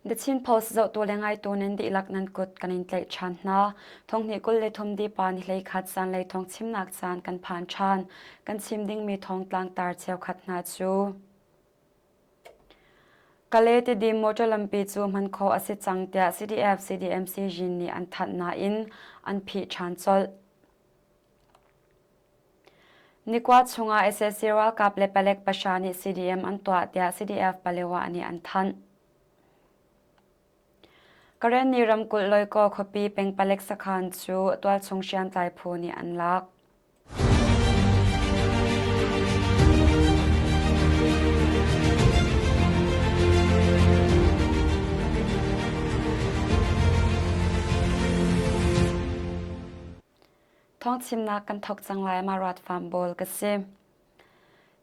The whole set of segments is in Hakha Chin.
The Chin Post zohtu le ngaitu nan dihlak nan kut kan in tlaih ṭhan hna. Thonghnih 23 dipa ni 11 zanlei thawng chimnak caan kan phan ṭhan. Kan chim dingmi thawng tlangtar cheukhat hna cu. Kale Tidim motor lampi cu hman khawh a si cang tiah CDF CDMC Jin nih an thanh nain an phih ṭhan colh. Nikua chungah sac ralkap le palek pahra nih CDM an tuah tiah CDF Palewa nih an thanh. Karenni ramkulh Loikaw khuapi peng palek sakhan cu tualchung hriamtlai phu nih an lak. Thawngchimnak kan thawk cang lai Marat Farm Bawl ka si.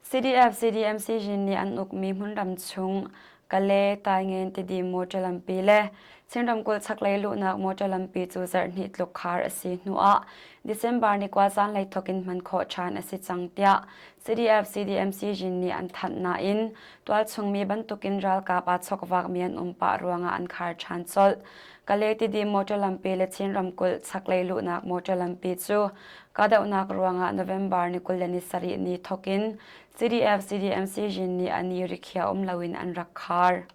CDF CDMC Jin nih an ukmi hmunram chung Kale, Taingen, Tidim motor lampi le Chin ramkulh chaklei luhnak motor lampi cu zarhhnih tluk khar a si hnu ah December ni kua zanlei thawk in hman khawh ṭhan a si cang tiah CDF CDMC Jin nih an thanh nain tualchung mi bantukin ralkap aa chokvakmi an um pah ruangah an khar ṭhan colh. Kale Tidim motor lampi le Chin ramkulh chaklei luhnak motor lampi cu kahdohnak ruangah November ni 27 ni thawkin CDF CDMC Jin nih a ni rikhiah um loin an rak khar.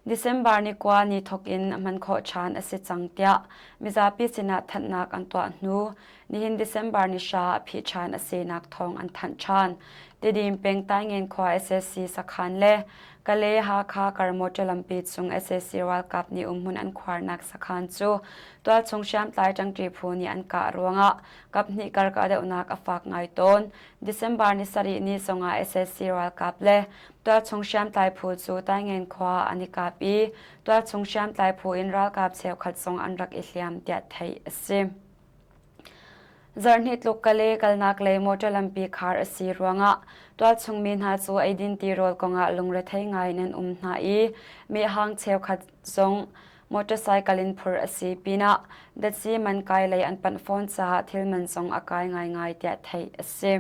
December ni kua ni thawkin hman khawh ṭhan a si cang tiah mizapi sinah thanhnak an tuah hnu nihin December ni hra ah phih ṭhan a sinak thawng an thanh ṭhan. Tidim peng Taingen khua SSC sakhan le Kalay Hakha kar motor lampi cung sac ralkap nih umhmun an khuarnak sakhan cu tualchung hriamtlai ṭangṭi phu nih an kah ruangah kaphnih kar kahdohnak a fak ngai tawn. December ni sarih ni zongah sac ralkap le tualchung hriamtlai phu cu Taingen khua an i kap i tualchung hriamtlai phu in ralkap cheukhat zong an rak i hliam tiah theih a si. Zarhhnih tluk Kale kalnak lei motor lampi khar a si ruangah tualchung mi hna cu eidin tirawl kongah lungrethei ngai in an um hna i mehhang cheukhat zong motorcycle in phur a si pinah datsi man kai lei an panh fawn caah thil man zong a kai ngaingai tiah theih a si.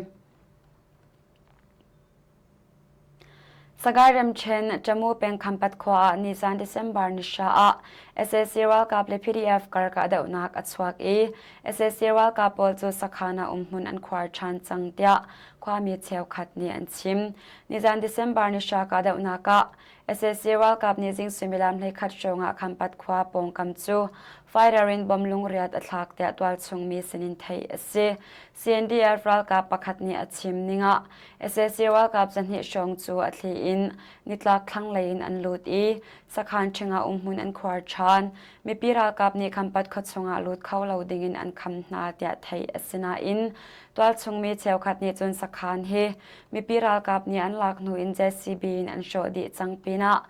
Sagaing ramṭhen Tamu peng Khampat khua ah nizan December ni hra ah sac ralkap le PDF kar kahdohnak a chuak i sac ralkap pawl cu sakhan ah umhmun an khuar ṭhan cang tiah khuami cheukhat nih an chim. Nizan December ni hra kahdohnak ah sac ralkap nih zing suimilam 11 hrawng ah Khampat khua pawngkam cu fighter in bom lungriat a thlak tiah tualchung mi sinin theih a si. CNDF ralkap pakhat nih a chim ning ah sac ralkap zahnih hrawng cu a thli in nitlak thlanglei in an lut i sakhan ṭhing ah umhmun an khuar ṭhan. Mipi ralkap nih Khampat khuachung ah lut kho lo ding in an kham hna tiah theih a si nain tualchung mi cheukhat nih cun sakhan hi mipi ralkap nih an lak hnu in JCB in an hrawh dih cang pinah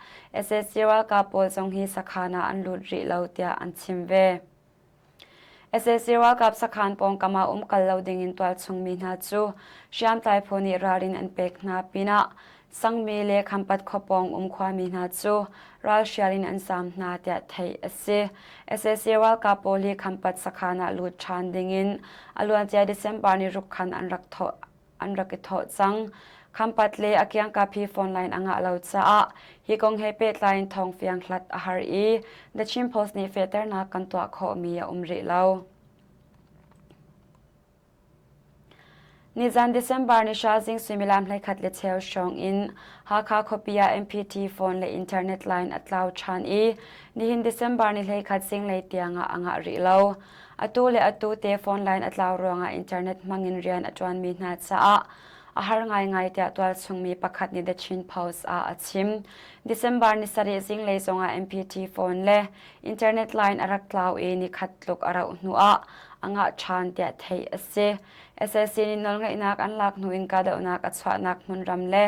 sac ralkap pawl zong hi sakhan ah an lut rih lo tiah an chim ve. Sac ralkap sakhan pawngkam ah um kal lo dingin tualchung mi hna cu hriamtlai phu nih ralrin an pek hna pinah sangmi le Khampat khuapawng um khuami hna cu ralhrial in an zaam hna tiah theih a si. Sac ralkap pawl hi Khampat sakhan ah lut ṭhan dingin a luancia December ni ruk khan an rak thawh an rak i thawh cang. Khampat le a kiangkap hi phone line a ngah lo caah hi kong he pehtlai in thawngfiang hlat a har i The Chin Post nih fehternak kan tuah khawhmi a um rih lo. Nizan December ni hra zing suimilam 11 le cheu hrawng in Hakha khuapi ah MPT phone le internet line a tlau ṭhan i nihin December ni 11 zinglei tiangah a ngah rih lo. Atu le atu te phone line a tlau ruangah internet hmangin rian a ṭuanmi hna caah a har ngaingai tiah tualchungmi pakhat nih The Chin Post ah a chim. December ni sarih zinglei zongah MPT phone le internet line a rak tlau i nikhat tluk a rauh hnuah a ngah ṭhan tiah theih a si. SAC nih nawlngeihnak an lak hnu in kahdohnak a chuahnak hmunram le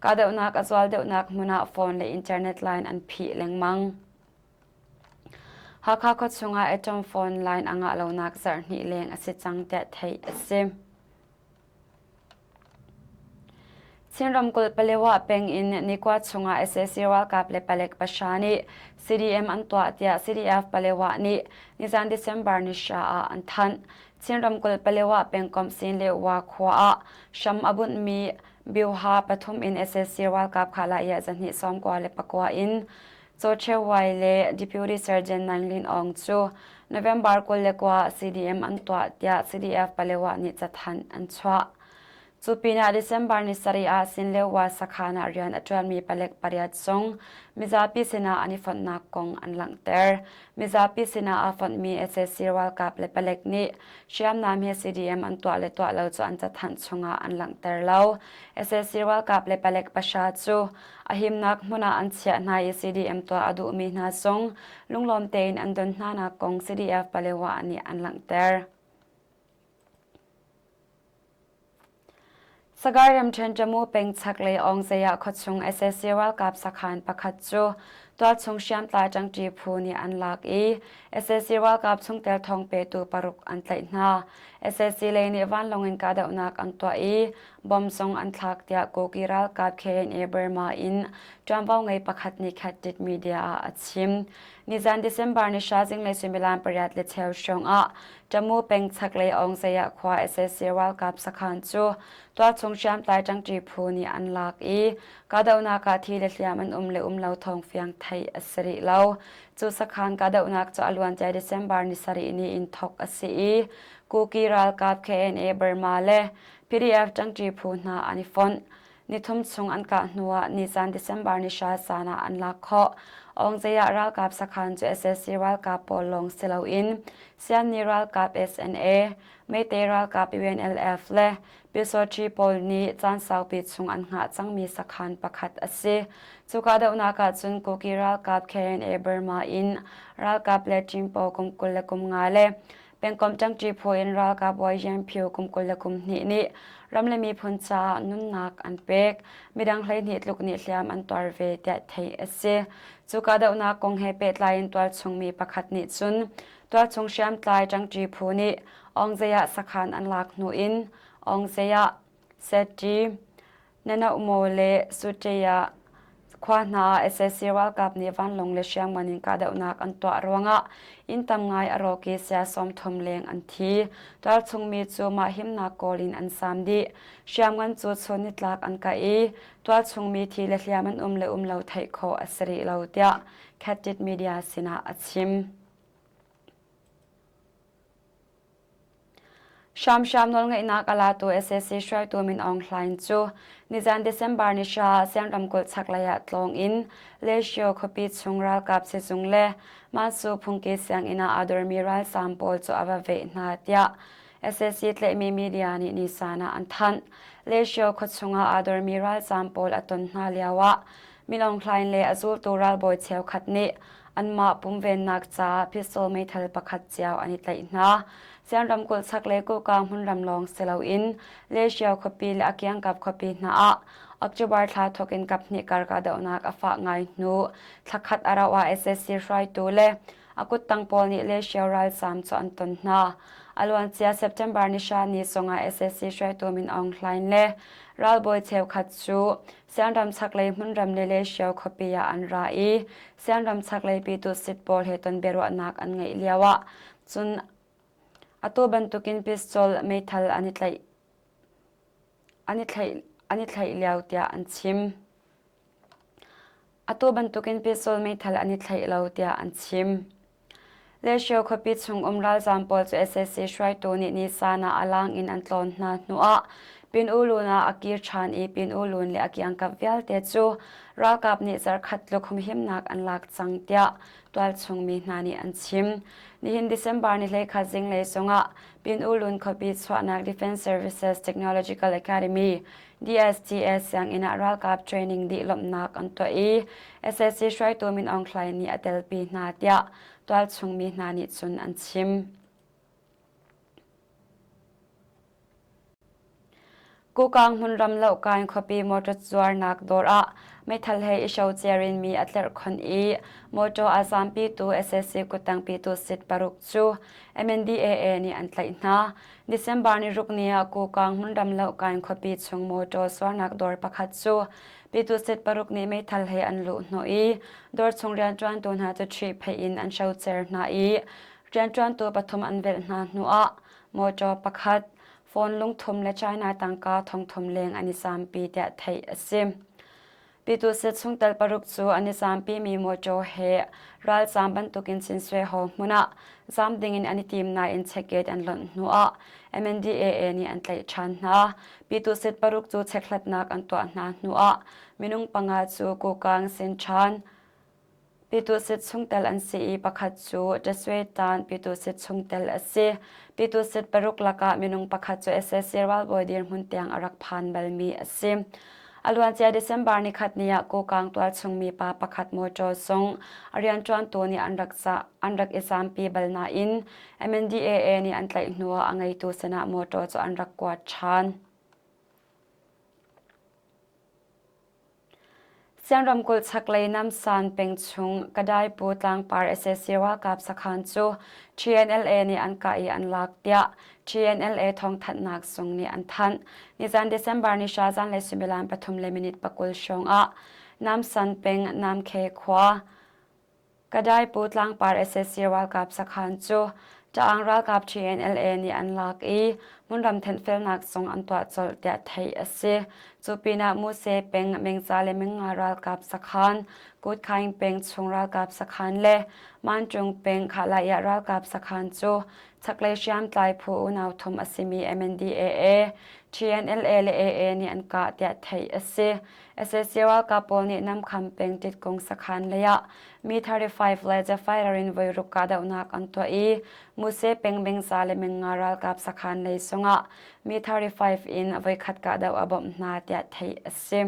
kahdohnak a zual deuhnak hmun ah phone le internet line an phih lengmang. Hakha khuachung ah atom phone line a ngah lonak zarhhnih leng a si cang tiah theih a si. Chin ramkulh Palewa peng in nikua chungah sac ralkap le palek pahra nih CDM an tuah tiah CDF Palewa nih nizan December ni hra ah an thanh. Chin ramkulh Palewa pengkomh Sin le Wa khua ah hram a bunhmi Byuha pathum in sac ralkap kha la 29 in. Cho Che Wai le Deputy Sergeant Naing Lin Aung cu November 29 CDM an tuah tiah CDF Palewa nih cathanh an chuah. Cu pinah December ni sarih ah Sinlewa sakhan ah rian a ṭuanmi palek pariat zong mizapi sinah an i fonhnak kong an langhter. Mizapi sinah aa fonhmi sac ralkap le palek nih hriamnam he CDM an tuah le tuah lo cu an cathanh chungah an langhter lo. Sac ralkap le palek pahra cu a himnak hmun ah an chiah hna i CDM tuah a duhmi hna zong lunglawm tein an don hnanak kong CDF Palewa nih an langhter. Sagaing ramṭhen Tamu peng chaklei Awngzei ah khuachung sac ralkap sakhan pakhat cu tualchung hriamtlai ṭangṭi phu nih an lak i sac ralkap chungtel thawng petu paruk an tlaih hna. Sac lei nih vanlawng in kahdohnak an tuah i bomb zong an thlak tiah Kuki ralkap KNA Burma in ṭuanvo ngei pakhat nih Khat Media ah a chim. Nizan December ni hra zinglei suimilam pariat le cheu hrawng ah Tamu peng chaklei Awngzei khua sac ralkap sakhan cu tualchung hriamtlai ṭangṭi phu nih an lak i kahdohnak ah thi le hliam an um le um lo thawng fiang theih a si rih lo. Cu sakhan kahdohnak cu a luancia December ni sarih ni in thawk a si i Kuki ralkap KNA Burma le PDF ṭangṭi phu hna an i fonh. Nithum chung an kah hnuah nizan December ni hra zan ah an lak khawh. Awngzei ah ralkap sakhan cu sac ralkap pawl lawng si loin Sianni ralkap SNA, Meitei ralkap UNLF le Pyusawṭhi pawl nih caan saupi chung an hngah cangmi sakhan pakhat a si. Cu kahdohnak ah cun Kuki ralkap KNA Burma in ralkap le Ṭingpo kum 25 le Pengkomh ṭangṭi phu in ralkap Wayan Phyu kum 22 nih ram le miphun caah nunnak an pek. Midang 12 tluk nih hliam an tuar ve tiah theih a si. Cu kahdohnak kong he pehtlai in tualchung mi pakhat nih cun tualchung hriamtlai ṭangṭi phu nih Awngzei ah sakhan an lak hnu in Awngzei ah Setti Nanaomo le Suṭeya khua hna ah sac ralkap nih vanlawng le hriamngan in kahdohnak an tuah ruangah inn tam ngai a rawk i sia 30 leng an thi. Tualchungmi cu mah himnak kawl in an saam dih. Hriamngan cu chun nitlak an kah i tualchungmi thi le hliam an um le um lo theih khawh a si rih lo tiah Khatit Media sinah a chim. Hramhram nawlngeihnak a latu sac hruaitu Min Aung Hlaing cu nizan December ni hra Siang ramkulh chaklei ah tlawng in Leshio khuapi chung ralkap sizung le Mansu phungki sianginn ah aa dormi ralzaam pawl cu a va veh hna tiah sac tlaihmi media nih nisan ah an thanh. Leshio khuachung ah aa dormi ralzaam pawl a ton hna lioah Min Aung Hlaing le a zultu ralbawi cheukhat nih anmah pumvennak caah pistol meithal pakhat cio an i tlaih hna. Sian ramkulh chaklei Kuka hmunram lawng si loin Leshio khuapi le a kiangkap khuapi hna ah October thla thawk in kaphnih kar kahdohnak a fah ngai hnu thlakhat a rauh ah sac hruaitu le a kuttang pawl nih Leshio ralzaam cu an ton hna. A luancia September ni hra ni zongah sac hruaitu Min Aung Hlaing le ralbawi cheukhat cu Sianram chaklei hmunram le Leshio khuapi ah an ra i Sianram chaklei pitu sit pawl he ton biaruahnak an ngeih lioah cun atu bantukin pistol meithal an i tlaih an i thlaih an i thlaih lio tiah an chim. Atu bantukin pistol meithal an i thlaih lo tiah an chim. Leshio khuapi chung um ralzaam pawl cu sac hruaitu nih nisan ah a lang in an tlawn hna hnuah Pin U Lun ah a kir ṭhan i Pin U Lun le a kiangkap vialte cu ralkap nih zarkhat tluk humhimnak an lak cang tiah tualchung mi hna nih an chim. Nihin December ni 11 zinglei zongah Pin U Lun khuapi chuahnak Defense Services Technological Academy DSTS sianginn ah ralkap training dih lawmhnak an tuah i sac hruaitu Min Aung Hlaing nih a telpi hna tiah tualchung mi hna nih cun an chim. Kukang hmunram lohkain khuapi motor zuarnak dawr ah meithal he i hrocer in mi a tlerhkhonh i motor a zaampitu sac kuttangpitu sit paruk cu MNDAA nih an tlaih hna. December ni ruk ni ah Kukang hmunram lohkain khuapi chung motor zuarnak dawr pakhat cu pitu sit paruk nih meithal he an luh hnawh i dawr chung rianṭuantu hna cu ṭhihpheih in an hrocer hna i rianṭuantu pathum an velh hna hnuah motor pakhat, phone lungthum le China tangka thongthum leng an i zampi tiah theih a si. Pyituhsit chungtel paruk cu an i zampimi mawṭaw he ralzaam bantukin Chinsweho hmun ah zaam dingin an i tim nain checkgate an lonh hnuah MNDAA nih an tlaih ṭhan hna. Pyituhsit paruk cu chekhlatnak an tuah hna hnuah minung panga cu Kukang Sinṭhan Pyituhsit chungtel an si i pakhat cu Ṭaswetan Pyituhsit chungtel a si. Pyituhsit paruk lakah minung pakhat cu sac ralbawi dirhmun tiang a rak phan balmi a si. A luancia December nikhat ni ah Kokang tualchung mi pa pakhat mawṭaw zong a rianṭuantu nih an rak an rak i zaampi bal nain MNDAA nih an tlaih hnuah a ngeitu sinah mawṭaw cu an rak kuat ṭhan. Sian ramkulh chaklei Namsan peng chung Kadaipu tlangpar sac ralkap sakhan cu TNLA nih an kah i an lak tiah TNLA thawngthanhnak zung nih an thanh. Nizan December ni hra zanlei suimilam pathum le minute pakul hrawng ah Namsan peng Namkhe khua Kadaipu tlangpar sac ralkap sakhan cu Ta'ang ralkap TNLA nih an lak i hmunram thenhfelnak zong an tuah colh tiah theih a si. Cu pinah Muse peng Mengca le Mengnga ralkap sakhan, Kutkaing peng chung ralkap sakhan le Mancung peng Khahlaiah ralkap sakhan cu chaklei hriamtlai phu unau thum a simi MNDAA, TNLA le AA nih an kah tiah theih a si. Sac ralkap pawl nih Namkham peng Titkung sakhan lei ah Mi-35 le Jafairar in voiruk kahdohnak an tuah i Muse peng Mengza le Mengnga ralkap sakhan lei zongah Mi-35 in voikhat kahdoh a bawmh hna tiah theih a si.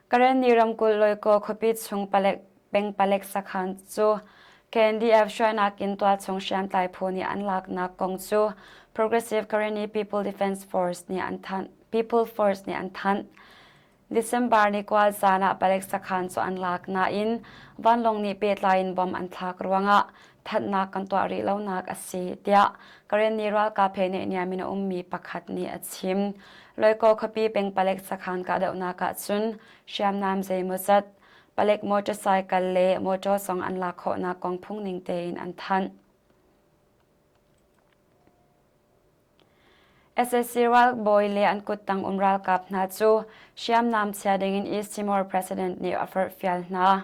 Karenni ramkulh Loikaw khuapi chung palek peng palek sakhan cu KNDF hruainak in tualchung hriamtlai phu nih an laknak kong cu Progressive Karenni People Defense Force nih an thanh. People Force nih an thanh. December ni kual zan ah palek sakhan cu an lak nain vanlawng nih pehtlai in bom an thlak ruangah thanhnak kan tuah rih lonak a si tiah Karenni ralkap he naihniam in a ummi pakhat nih a chim. Loikaw khuapi peng palek sakhan kahdohnak ah cun hriamnam zeimawzat palek motorcycle le motor zong an lak khawhnak kong phungning tein an thanh. Sac ralbawi le an kuttang um ralkap hna cu hriamnam chia dingin East Timor President nih a forhfial hna.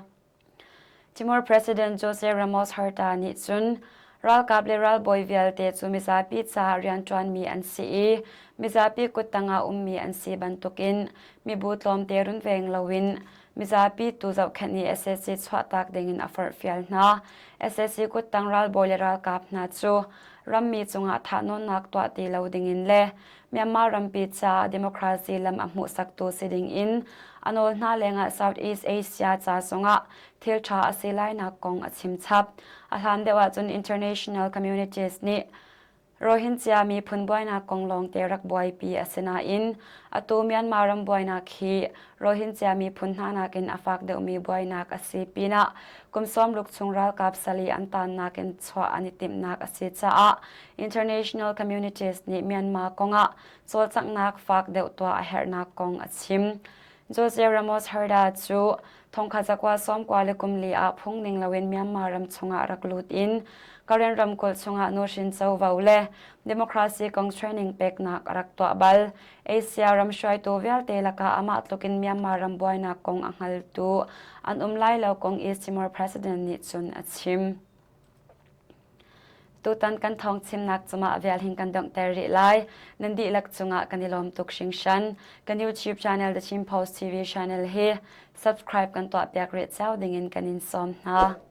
Timor President Jose Ramos Horta nih cun ralkap le ralbawi vialte cu mizapi caah rianṭuanmi an si i mizapi kuttang ah ummi an si bantukin mibu tlawmte runveng loin mizapi tu zohkhenh i sac chuahtak dingin a forhfial hna. Sac kuttang ralbawi le ralkap hna cu rammi cungah thahnawnnak tuah ti lo dingin le Myanmar rampi caah democracy lam a hmuhsaktu si dingin a nawl hna lengah Southeast Asia ca zongah thil ṭha a si lainak kong a chim chap. A hlan deuh ahcun international communities nih Rohingya miphun buainak kong lawngte rak buaipi a si nain atu Myanmar ram buainak hi Rohingya miphun hna nakin a fak deuhmi buainak a si pinah kum sawmruk chung ralkap sali an taannak in chuah an i timhnak a si caah international communities nih Myanmar kongah cawlcanghnak fak deuh tuah a herhnak kong a chim. Jose Ramos Horta cu thongkhat zakua sawmkua le kum li ah phung ning loin Myanmar ram chungah rak lut in Karen ramkulh chungah nuhrin covo le democracy kong training peknak a rak tuah bal. Asia ram hruaitu vialte lakah amah tlukin Myanmar ram buainak kong a hngaltu an um lai lo kong East Timor President nih cun a chim. Tutan kan thawng chimnak cungah vial hin kan donghter rih lai. Nan dihlak cungah kan i lawm tuk hringhran. Kan YouTube channel The Chin Post TV channel hi subscribe kan tuah piak rih cio dingin kan in sawm hna.